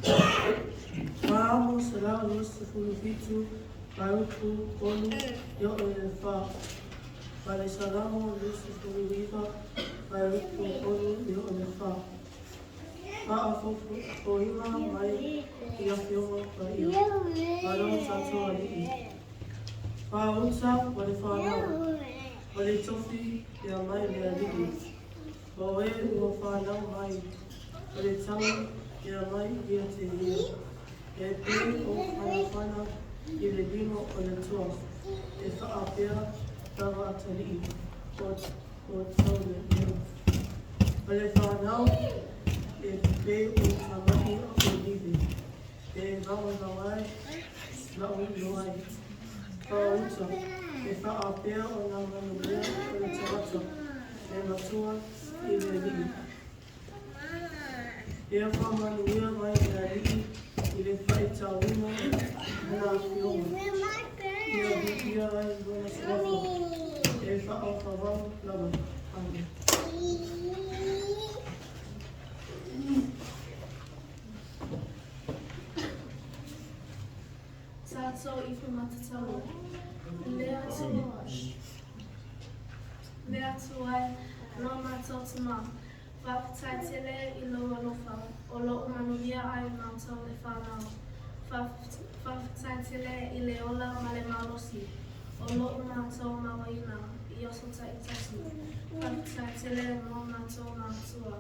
427 fuaiupu 3 e oo i le 4 ma le Salamo 29 fuaiupu 3 e oo i le 4. Faafofoina mai i Afioga Paia a lo tatou Alii. Faauta ma le fanau, ma le tofi ia mai le Alii, o e ua fanau mai, o le tau ia mai ia te ia, e pei o fanafana i le lima o le Atua, e faapea lava atalii o taulealea. Ma le fanau e pei o tamai olive, e vagavaga lauiloa ai. Faauta, e faapea ona manuia o le tagata e matua i le Alii. Ia faamanuia mai le Alii i le faitauina o Lana Afioga. Ia viia ai Lona suafa e faavavau lava. Amene. Tatou ipu matatau. Le Atua, le Atua e, lo matou Tama, faafetai tele i lou alofa o lo o manuia ai matou le fanau. Faafetai tele i le ola ma le malosi o lo o matou mauaina i aso taitasi. Faafetai tele mo matou matua,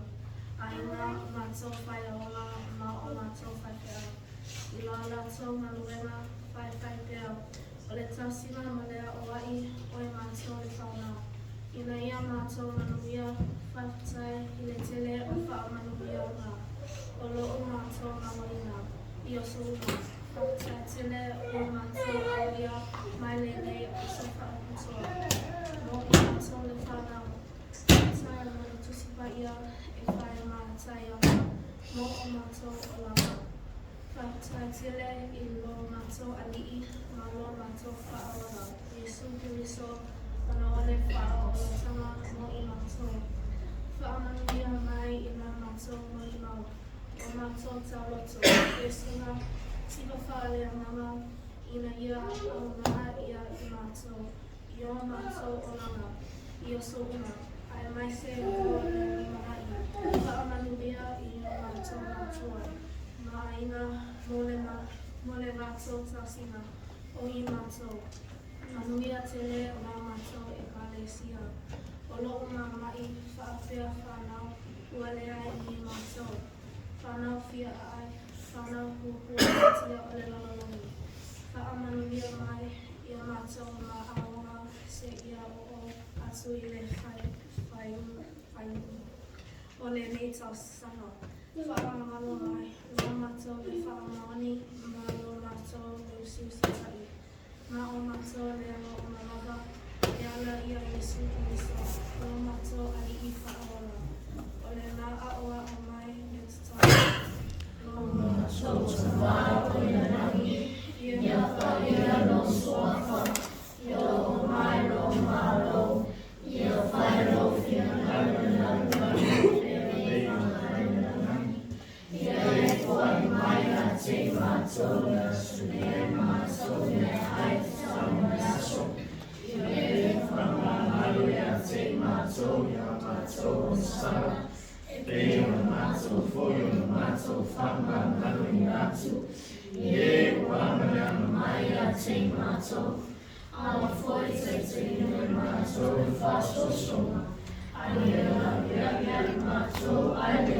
aiga, matou faiaoga ma o matou faifeau i la latou galuega faifaipea o le tausiga ma le aoa'i o i matou le fanau ina ia matou manuia. Faafetai i le tele o faamanuiaga o lo o matou mauaina i aso uma. Faafetai tele ua matou aulia mai lenei aso faapitoa mo i matou le fanau. Faafetai mo le Tusi Paia e fai ma taiala mo o matou olaga. Faafetai tele i lo matou Alii ma lo matou Faaola, Iesu Keriso, ona o le faaolataga mo i matou. Faamanuia mai i la matou molimau, o matou tauloto, Iesuga siva faaleagaga ina ia aoga ia i matou i o matou olaga i aso uma, aemaise mo le lumanai. Faamanuia i o matou matua ma aiga mo le latou tausiga o i matou. Manuia tele la matou Ekalesia o lo o mamai faapea fanau ua leai ni matou, fanau fia aai, fanau puapua tia o le lalolagi. Faamanuia mai ia matou ma aoga seia oo atu i le faaiuga o lenei tausaga. Faamagalo mai lo matou le faamaoni ma lo matou le usiusitai, ma o matou le alo ona lava e ala ia Iesu Keriso, lo matou Alii Faaola, o lena aʻoaʻo mai le tatalo lo Matou Tama o i le lagi, ia paia lou suafa, ia oo mai lou Malo, ia fai lou finagalo i le lalolagi faapea i le lagi. Ia e foai mai ia te i matou le aso nei matou meaai tatau mo le aso. Ia e faamagalo ia te i matou i a matou onosala, e pei ona matou foi ona matou faamagaloina atu i e ua agaleaga mai ia te i matou. Aua foi ne i taitaiina i matou i le faasoasoga, a ia laveai ia i matou ai le